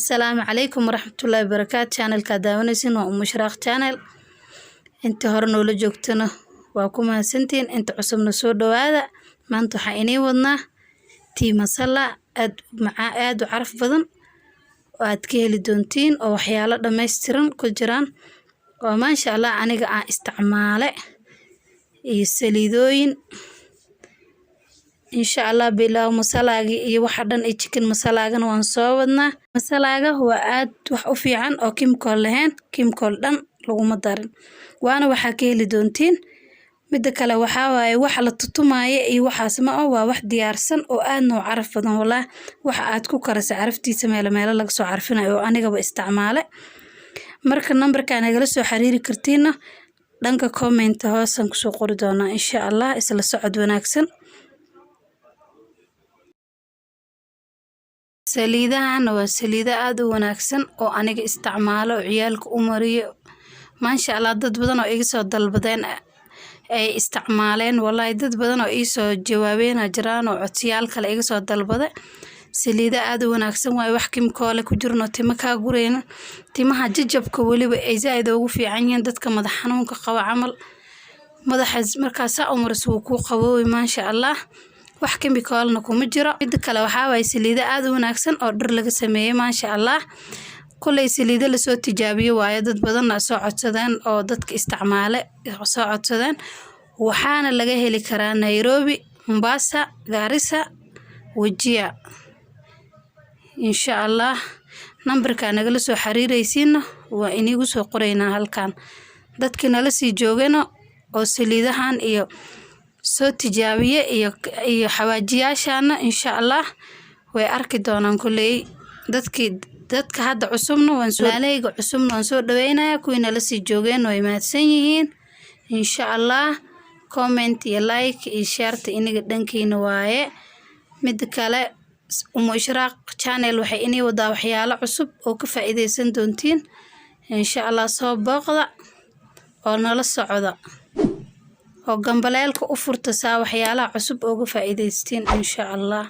Assalaamu calaykum waraxmatullaahi wabarakaatu. Channelka daawanaysin waa Umu Shraaq Channel. Inta hore noola joogtana waa ku mahadsantihiin, inta cusubna soo dhawaada. Maanta waxaa inii wadnaa tea masala aad u macaan, aad u caraf badan oo aad ka heli doontiin, oo waxyaalo dhammaystiran ku jiraan oo maasha Allah aniga aan isticmaale iyo saliidooyin, insha Allah. Pilau masalaagi iyo waxa dhan iyo chicken masalaagana waan soo wadnaa. Masalaaga waa aad wax u fiican oo chemical lahayn, chemical dhan laguma darin, waana waxaa ka heli doontiin. Midda kale waxaa waaye wax la tutumaayo iyo waxaas ma ah, waa wax diyaarsan oo aadna u caraf badan. Walaa waxa aad ku karisa caraftiisa meelo meelo laga soo carfinayo oo anigaba isticmaale. Marka nambarkaa nagala soo xiriiri kartiina dhanka comment hoosaan kusoo qori doonaa, insha Allah. Isla socod wanaagsan. Saliidahana waa saliido aad u wanaagsan oo aniga isticmaalo oo ciyaalka u mariyo, maasha Allah. Dad badan oo iga soo dalbadeen ay isticmaaleen, wallaahi dad badan oo iisoo jawaabeena jiraan oo codsiyaal kale iga soo dalbada. Saliido aad u wanaagsan waaye, wax chemical ku jirno, timo kaa gureyno, timaha jajabka weliba ay zaaid ugu fiican yihiin. Dadka madax xanuunka qaba camal, madaxa markaa saa u mariso wuu kuu qaboobi, maasha Allah. Wax chemicalna kuma jiro. Midda kale waxaa waaye saliido aad u wanaagsan oo dhir laga sameeyey, maasha Allah. Kuley saliido lasoo tijaabiyo waaye, dad badanna soo codsadeen oo dadka isticmaale soo codsadeen. Waxaana laga heli karaa Nairobi, Mombasa, Garissa, Wajir, insha Allah. Nambarka nagala soo xiriiraysiina waa inigu soo qoraynaa halkan. Dadkii nala sii joogana oo saliidahan iyo soo tijaabiye iyo xawaajiyaashana, insha Allah way arki doonaan. Kuley dadkii, dadka hadda cusubna waan soo, walaalahayga cusubna waan soo dhaweynayaa, kuwii nala sii joogeen way mahadsan yihiin, insha Allah. Comment iyo like iyo shareta iniga dhankiina waaye. Mida kale, Umu Ishraaq Channel waxay inii wadaa waxyaalo cusub oo ka faa'iideysan doontiin, insha Allah. Soo booqda oo nala socda oo gambaleelka u furta saa waxyaalaha cusub ooga faa'iideystiin, insha Allah.